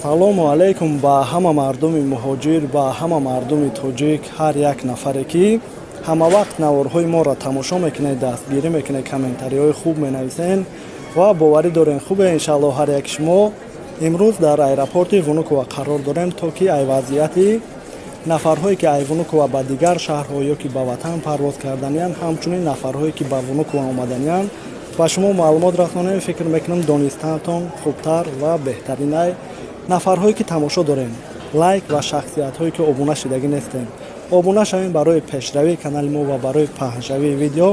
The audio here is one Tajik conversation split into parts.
Ассалому алайкум ба ҳама мардуми муҳоҷир, ба ҳама мардуми тоҷик, ҳар як нафаре ки ҳама вақт наворҳои моро тамошо мекунед, дастгирӣ мекунед, комментариҳои хуб менависен ва боварӣ дорем хубе иншаалло ҳар як шумо. Имрӯз дар аэропорти Внуково қарор дорем, то ки ай вазъияти нафарҳое ки ай Внуково ба дигар шаҳрҳо ё ки ба ватан парвоз карданиянд, ҳамчунин нафарҳое ки ба Внуково омаданиянд, ба шумо маълумот расонем. Фикр мекунам, донистанатон хубтар ва беҳтаринай. Нафарҳое ки тамошо дорем, лайк ва шахсиятҳое ки обуна шидагӣ нестем, обуна шавем барои пешравии канали мо ва барои паҳншавии видео.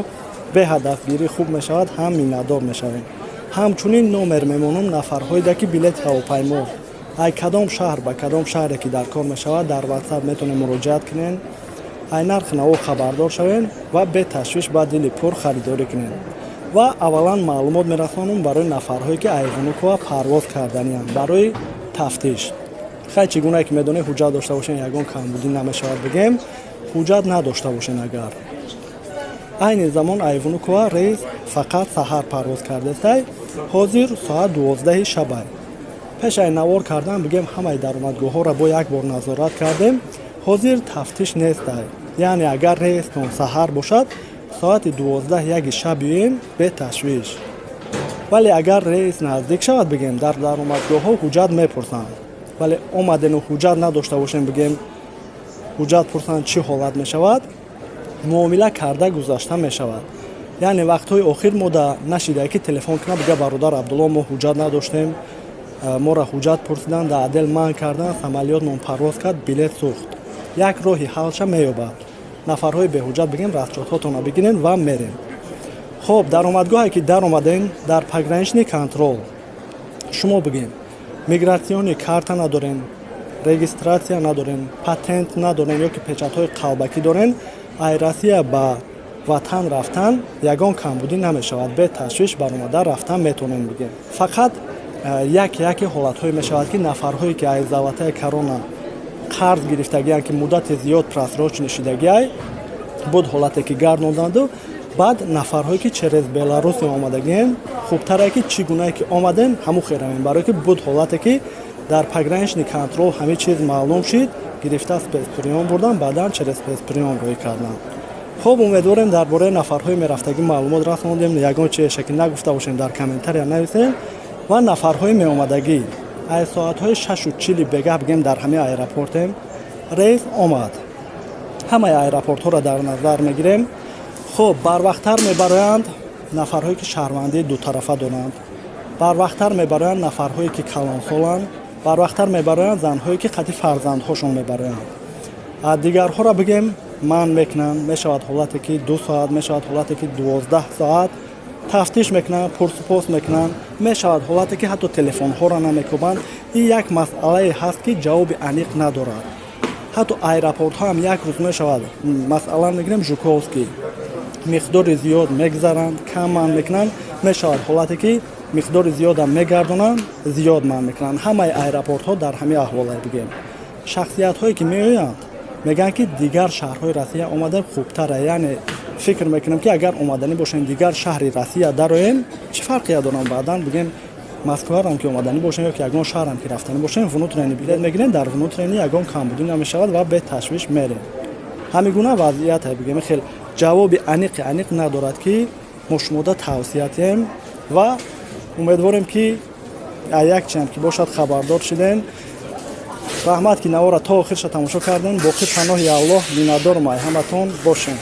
Беҳад дастгирӣ хуб мешавад, ҳам миннатдор мешавем. Ҳамчунин номер мемонам нафарҳоеда ки билети ҳавопаймо ай кадом шаҳр ба кадом шаҳре ки дар кор мешавад, дар Ватсап метавонем муроҷиат кунем, ай нархи наво хабардор шавем ва беташвиш ба дили пур харидорӣ кунем. Ва аввалан маълумот мерасонам барои нафарҳое ки ай Внуково парвоз карданиянд. Барои тафтиш, хай, чӣ гунае ки медонед, ҳуҷҷат дошта бошен, ягон камбудӣ намешавад. Бигем, ҳуҷҷат надошта бошен, агар айни замон ай Внуково рейс фақат саҳар парвоз кардестай, ҳозир соат 12-и шабай. Пеш ай навор кардан, бигем, ҳамаи даромадгоҳҳоро бо як бор назорат кардем, ҳозир тафтиш нестай. Яъне агар рейстон саҳар бошад, соати 12, 1-и шаб биёем беташвиш. Вале агар рейс наздик шавад, бигем, дар даромадгоҳҳо ҳуҷҷат мепурсанд. Вале омадену ҳуҷҷат надошта бошем, бигем, ҳуҷҷат пурсанд, чӣ ҳолат мешавад? Муомила карда гузашта мешавад. Яъне вақтҳои охир мо да нашидае ки телефон кунад, бига: «Бародар Абдулло, мо ҳуҷҷат надоштем, моро ҳуҷҷат пурсиданд, дар отдел манъ карданд, самолётмон парвоз кард, билет сӯхт». Як роҳи ҳалша меёбад. Нафарҳои беҳуҷҷат, бигем, расчётҳотонро бигирен ва мерем. Хоб, даромадгоҳе ки даромадем, дар пограничный контроль шумо, бигем, миграционный карта надорем, регистрация надорем, патент надорем ё ки печатҳои қалбакӣ дорем, ай Россия ба ватан рафтан ягон камбудӣ намешавад, беташвиш баромада рафтан метавонем. Бигем, фақат як яке ҳолатҳое мешавад, ки нафарҳое ки ай Золотая Корона қарз гирифтагианд, ки муддати зиёд просроченный шидагиай буд, ҳолате ки гардонданду. Баъд нафарҳое ки через Беларусия омадагием, хубтаре ки чӣ гунае ки омадем, ҳамун херавем, барое ки буд ҳолате ки дар пограничный контроль ҳамин чиз маълум шид, гирифта спецприём бурдан, баъдан через спецприём рӯй кардан. Хуб, умедворем, дар бораи нафарҳои мерафтагӣ маълумот расондем. Ягон чизе ки нагуфта бошем, дар комментария нависем. Ва нафарҳои меомадагӣ, аз соатҳои 6:40 бегаҳ, бигем, дар ҳамин аэропортем, рейс омад. Ҳамаи аэропортҳоро дар назар мегирем. Хуб, барвақттар мебароянд нафарҳое ки шаҳрвандии дутарафа доранд, барвақттар мебароянд нафарҳое ки калонсоланд, барвақттар мебароянд занҳое ки қати фарзандҳошон мебароянд. Дигарҳоро, бигем, манъ мекунанд. Мешавад ҳолате ки 2 соат, мешавад ҳолате ки 12 соат тафтиш мекунанд, пурсупос мекунанд, мешавад ҳолате ки ҳатто телефонҳоро намекӯбанд. Ин як масъалае ҳаст, ки ҷавоби аниқ надорад. Ҳатто аэропортҳо ҳам як рӯз мешавад. Масъалан мегирем Жуковский, миқдори зиёд мегзаранд, кам манъ мекунанд, мешавад ҳолате ки миқдори зиёдам мегардонанд, зиёд манъ мекунанд. Ҳамаи аэропортҳо дар ҳамин аҳволае. Бигем, шахсиятҳое ки меоянд, мегӯянд, ки дигар шаҳрҳои Россия омада хубтара. Яъне фикр мекунем, ки агар омаданӣ бошем, дигар шаҳри Россия дароем, чӣ фарқия дорам? Баъдан, бигем, Москварам ки омаданӣ бошем ё ки ягон шаҳрам ки рафтанӣ бошем, внутренний билет мегирем, дар внутренний ягон камбудӣ намешавад ва беташвиш мерем. Ҳамин гуна вазъияте, бигем, хел ҷавоби аниқи аниқ надорад, ки мо шумода тавсия диҳем. Ва умедворем, ки як чиам ки бошад, хабардор шудем. Раҳмат, ки навора то охирша тамошо кардем. Боқӣ паноҳи Аллоҳ, миннатдорум ай ҳаматон бошем.